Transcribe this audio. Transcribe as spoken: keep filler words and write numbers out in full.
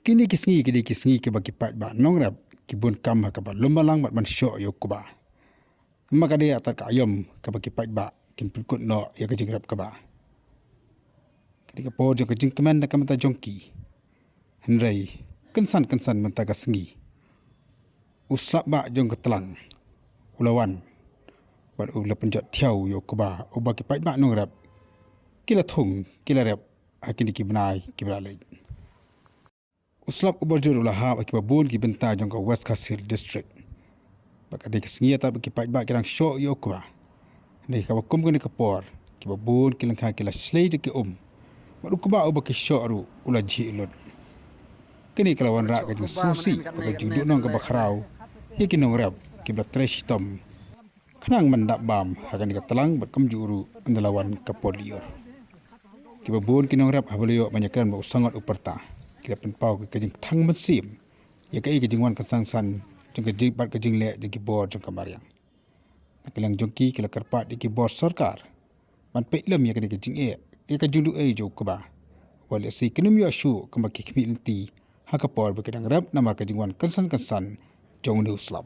Kine ki sngi ki dei ki sngi kiba ki paidbah nongrep ki bun kam ha kaba lum balang bad ban shoh ïa u kba. Namar ka dei ïa kata ka aïom kaba ki paidbah kin pynkut noh ïa ka jingrep kba. Ka dei ka por jong ka jingkmen na ka bynta jong ki. Hynrei kynsan kynsan mynta ka sngi u slap bah jong ka tlang u la wan bad u la pynjot thiaw ïa u kba uba ki paidbah nongrep ki la thung ki la rep ha kine ki bnai kiba la leit. U slap uba jur u la hap ha kiba bun ki bynta jong ka West Khasi Hills District. Bad ka dei ka sngi ïa kata ba ki paidbah ki dang shoh ïa u kba. Hynrei kaba kum kane ka por kiba bun ki lyngkha ki la shlei da ki um. Bad u kba uba ki shoh ruh u la jhieh lut. Kane ka la wanrah ka jingsngewsih bad ka jingduhnong kaba khraw ïa ki nongrep kiba la trei shitom khnang ban dap bam ha kane ka tlang bad kumjuh ruh ynda la wan ka por lyiur. Kiba bun ki nongrep haba la ïoh ban ïakren bad u Sangot u Pyrta ki la pynpaw ka jingthang mynsiem ïa kaei ka jingwan kynsan kynsan jong ka jing bad ka jingleh jong ki bor jong ka mariang. Na ka liang jong ki ki la kyrpad ïa ki bor sorkar ban peit lem ïa kane ka jingeh ïa ka jingduh ei jong u kba. Wat lehse kin ym ïoh shuh kumba ki khmih lynti ha ka por ba ki dang rep namar ka jingwan kynsan kynsan jong une u slap.